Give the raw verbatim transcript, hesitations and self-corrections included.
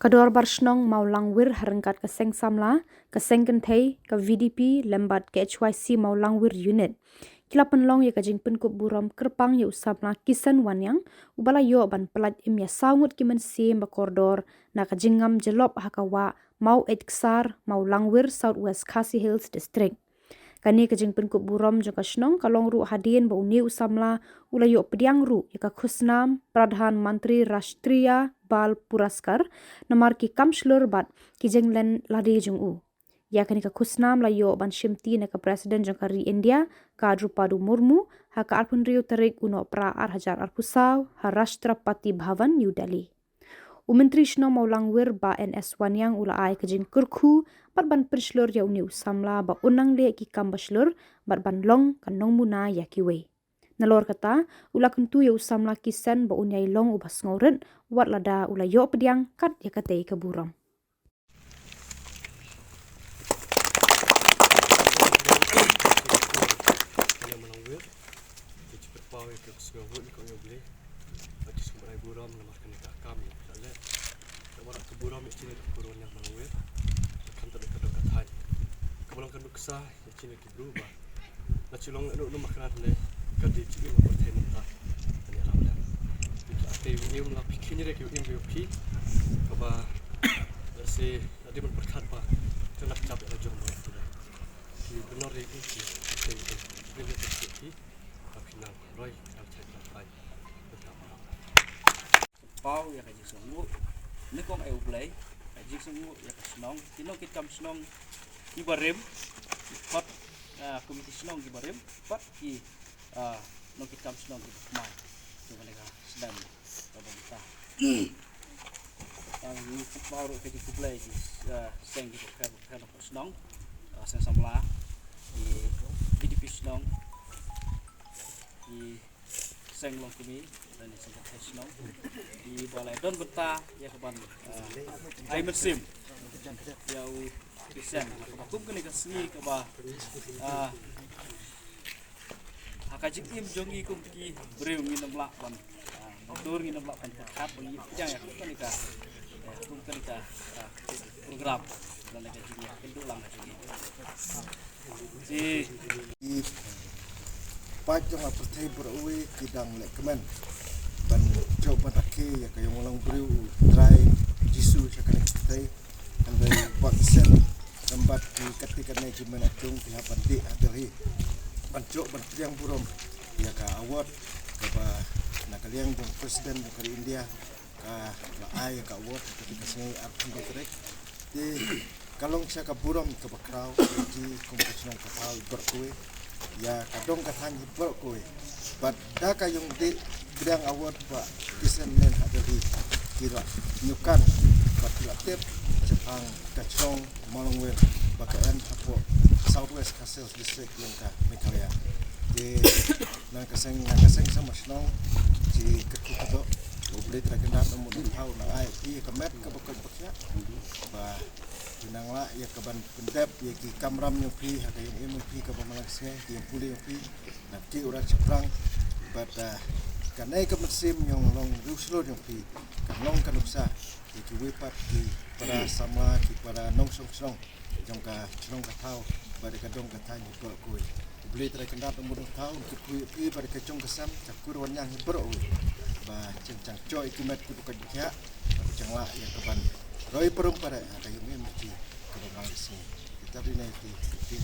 Ka Dorbar Shnong Mawlangwir ha ryngkat ka Seng Samla, ka Seng Kynthei, ka V D P lem bad ka H Y C Mawlangwir Unit ki la pynlong ïa ka jingpynkup burom kyrpang ïa u samla Kisen Wanniang, uba la ïoh ban pyllait im ïa saw ngut ki mynsiem ba kordor na ka jingngam jyllop ha ka wah Maw Eit Ksar, Mawlangwir, South West Khasi Hills District. Kane ka jingpynkup burom jong ka shnong ka long ruh hadien ba une u samla u la ïoh pdiang ruh ïa ka khusnam Pradhan Mantri Rashtriya Bal Puraskar namar ki kam shlur bad ki jinglen lade jong u. Ïa kane ka khusnam la ïoh ban shimti na ka President jong ka ri India, ka Droupadi Murmu, ha ka arphew hynriew tarik u Nohprah ar hajar arphew saw, ha Rashtrapati Bhavan, New Delhi. U Myntri Shnong Mawlangwir Bah N S Wanniang u la ai ka jingkyrkhu bad ban pynshlur ïa une u samla ba un nang leh ki kam ba shlur bad ban long ka nongmuna ïa kiwei. Nalor kata, u la kyntu ïa u samla Kisen ba un ïai long uba sngewrit wat lada u la ïoh pdiang kat ïa katei ka burom. Ïa Mawlangwir, ki jingkyrpad ïa ki sngewbha ïa U Blei. Ba ki sngewbha burom namar kane ka kam ïa ka leh. Ka waroh ka burom ïa kine ki burom ïa Mawlangwir. Khamtam ka dong ka thaiñ. Ka Mawlangwir ka nuksa ïa kine ki bru ba la shu long ïa u nongmah kane ka dei ki im ba pyrthei mynta. Kane la bang. Ïa ka im la phi kine ki im ïa phi. Kaba la si la dei ban pyrkhat ba ka la kap ïa la jong ba. Ki bynriew ki ki ki ki ki ki ki ki ki ki ki nang roi nang chai nang pai. Pynpaw ïa ka jingsngewnguh nyngkong ïa U Blei, ka jingsngewnguh ïa ka shnong, ki nongkitkam shnong kiba rim, bad, ah, komiti shnong kiba rim, bad ki, ah, nongkitkam shnong kiba kmai. Ïa kane ka sdang kaba mynta. Ngi pynpaw ruh ka jingkhublei ki, ah, seng kiba pher bapher na ka shnong, ah, seng samla, ki V D P shnong, ki seng longkmie, lane seng kynthei shnong, kiba la don bynta ïa ka ban, ah, ai mynsiem ïa u Kisen, kaba kum kane ka sngi kaba, ah, ha ka jingim jong ngi kum ki briew ngin ym lah ban, ah, ban dur, ngin ym lah ban pyrkhat ba ngi pdiang ïa kum kane ka, eh, kum kane ka, ah, program lane ka jingïakynduh lang ka jong ngi. Ki paid jong ka pyrthei baroh kawei ki dang leh kmen ban jop ban rakhe ïa ka ïong u Nongbriew u Trai Jisu sha kane ka pyrthei. Hynrei Bah Kisen lem bad ki kati kane ki mynta ki hap ban dih ha Delhi ban jop ban pdiang burom ïa ka award kaba na ka liang jong President jong ka ri India ka la ai ïa ka award ha kane ka sngi arphew hynriew tarik. Te ka long sha ka burom kaba khraw ïa ki kum ka shnong ka thaw baroh kawei, ïa ka dong ka thaiñ baroh kawei. Bad da ka ïong dih pdiang award Bah Kisen mynne ha Delhi, ki la ñiewkam bad ki la tip shaphang ka shnong Mawlangwir ba ka em hapoh South West Khasi Hills District jong ka Meghalaya. Te na ka seng, na ka seng samla shnong, ki kyrkhu khublei, U Blei Trai Kynrad Nongbuh Nongthaw un ai ïa ka met kaba koit ba khiah ba phin nang lah ïa ka ban pyndep ïa ki kamram jong phi ha ka ïing im jong phi kaba man la ka sngi, ki ïing pule jong phi na ki urat shaphrang. Bad, ah, kane ka mynsiem ïong long riewshlur jong phi kan long ka nuksa ïa kiwei pat ki para samla, ki para nongshong shnong jong ka shnong ka thaw bad ka dong ka thaiñ baroh kawei. U Blei Trai Kynrad Nongbuh Nongthaw un kyrkhu ïa phi bad ka jong ka sem, ka kur wan ñiang baroh kawei ba kin chang jooh ïa ki met kiba koit ba khiah, ba kin lah ïa ka ban roi parom para ïa ka ïing im jong phi kaba man la ka sngi. Kita dei na ki ki